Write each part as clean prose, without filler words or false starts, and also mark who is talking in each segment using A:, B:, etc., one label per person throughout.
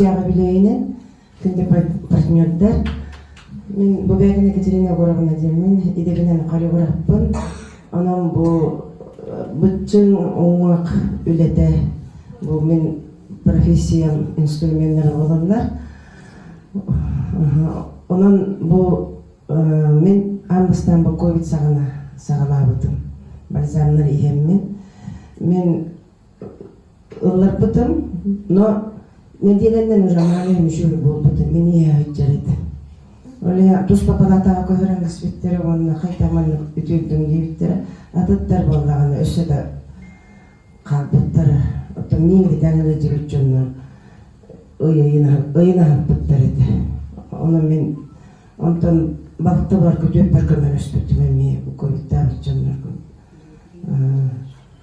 A: Үбүлүөйүнэн күндү партнердар, мин Бубякина Екатерина Егоровна диэммин, идэбинэн хореографпын. Онон бу быччыҥ уҥуох үлэтэ бу мин профессиям инструменнара буолаллар. Онон бу мин аан бастаан бу ковид саҕана саҕалаабытым. Бальзамнар иһэммин. Мин ылларбытым, но нэдиэлэннэн уже анаан үчүгэй буолбутум, мин иһэ сылдьар этим. Ол иһин туспа палатаҕа көһөрөн кэспиттэрэ уонна хайдах маннык үтүөрдүҥ диэбиттэрэ. Атыттар буоллаҕына өссө да хаалбыттара. Оттон миин кэтээн ыалдьыбыт дьоннор ый ыйын ыйын аһаппыттар этэ. Онон мин онтон балтыбар күтүөппэр көмөлөспүтүм эмиэ ковидтаабыт дьоннорго.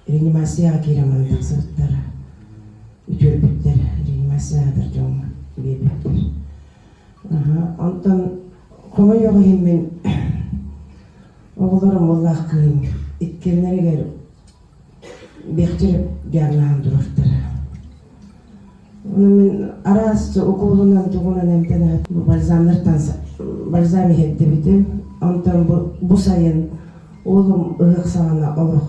A: Реанимацияҕа киирэн баран тахсыбыттара, үтүөрбүттэр, реанимация аатар дьоҥҥо биэрбиттэр. Онтон хомойуох иһин мин оҕолорум уоллаах кыыһым иккиэннэригэр Бехтерев диагноһын туруортара. Ону мин араас укуолунан тугунан эмтэнэ бу бальзамнартан бальзам иһэрдибитим. Онтон бу, бу сайын уолум ыһыах саҕана олох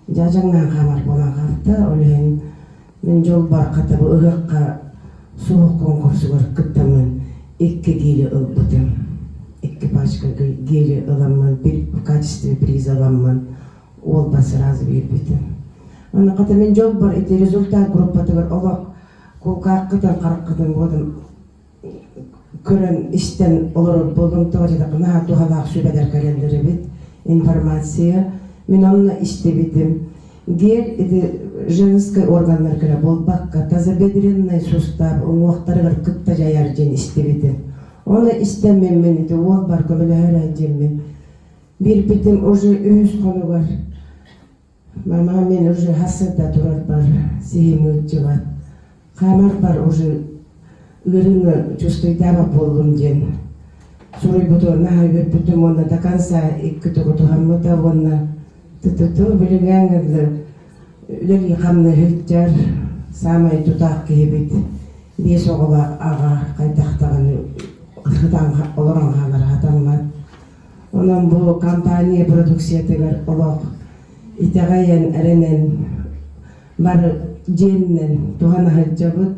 A: дьаадьаҥнаан хаамар буолан хаалта. Ол иһин мин дьолбор хата бу ыһыахха суһуох конкурсугар кыттаммын икки гели ылбытым. Икки пачка гели ыламмын, в качестве приза ыламмын уолбар сразу биэрбитим. Онно хата мин дьолбор ити результат группатыгар олох кулгааххытын хараххытын буотун көрөн истэн олорор буоллум тоҕо диэтэххэ наһаа туһалаах сүбэлэр кэлэллэр эбит информация мин онно истибитим гель ити женскай органнар кэлэ буолбакка тазобедренный сустав уҥуохтарыгар кытта дьайар диэн истибитим ону истэммин мин ити уолбар көмөлөһөр диэммин Биэрбитим уже үһүс хонугар мама мин уже хассыда турарбар сиһим ыалдьыбат хаамарбар уже ыарыыны чувствуйдаабат буоллум диэн суруйбуту наһаа үөрбүтүм уонна до конца икки тугу туһаммыта уонна тытыту билиҥҥээҥҥэ дылы үлэлии хамныы сылдьар саамай тутаах киһибит биэс оҕолоох аҕа хайдах даҕаны сытан олорон хаалар хатаммат. Онон бу компания продукциятыгар олох итэҕэйэн, эрэнэн бары дьиэннэн туһана сылдьабыт.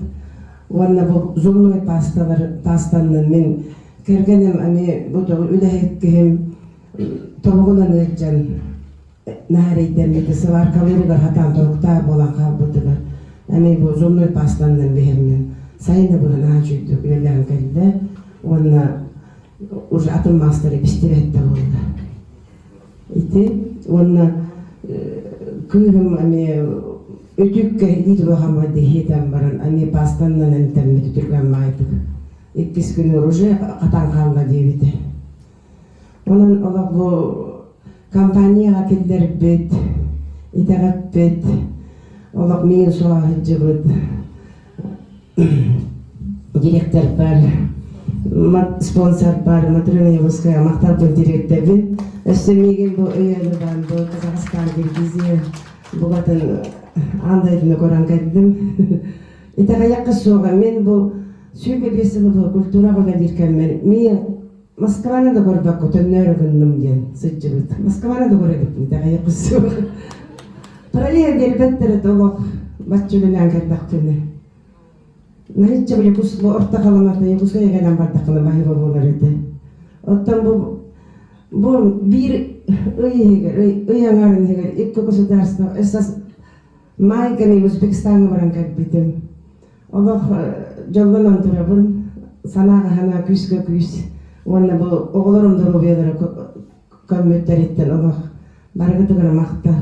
A: Уонна бу зубной пасталар пастаннан мин кэргэним эмиэ бу үлэһит киһим тобугунан ыалдьан наһаа эрэйдэммитэ сваркалыырыгар хатаан торуктаах буолан хаалбытыгар эмиэ бу зубной пастаннан биһэммин сайыны быһа наһаа үчүгдүк үлэлээн кэллэ уонна уже атын маастары бистибэт да буолла. Ити уонна кыыһым эмиэ үтүккэ илии тулахаммар диһиэтэн баран эмиэ пастаннан эмтэммит үтүргэн маайдык. Иккис күнүгэр уже хатан хаалла диэбитэ. Онон олох бу компанияҕа киллэрбит, итэҕэппит, олох миигин суоҕа сылдьыбыт директорбар, спонсорбар Матрена Егорская махталбын тириэрдэбин. Өссө миигин бу өйөөнү бу Казахстан, Киргизия бугатын аан дойдуну көрөн кэллим. Итэҕэйэххэ суоҕа мин бу 25 сыл бу культураҕа үлэлиир кэммэр миин Москваны да көрбөккө төннөөрү гынным диэн сылдьыбыт. Москваны да көрө иликпин итэҕэйэххэ суоҕа. Параллель биэрбэттэр этэ олох бачча үлэлээн кэллэхпинэ. Наһычча били кус орто халамата Якутскайга кэлэн бардаххына баһыыба буолар этэ. Оттон бу бу биир ый иһигэр, ый, ый аҥаарын иһигэр икки государство СС Майганы Узбекистаҥҥа баран кэлбитим. Олох дьоллонон турабын, санааҕа санаа, күүскэ күүс. Уонна бу оҕолорум доруобуйалара көммүттэриттэн олох барыгытыгар махтал.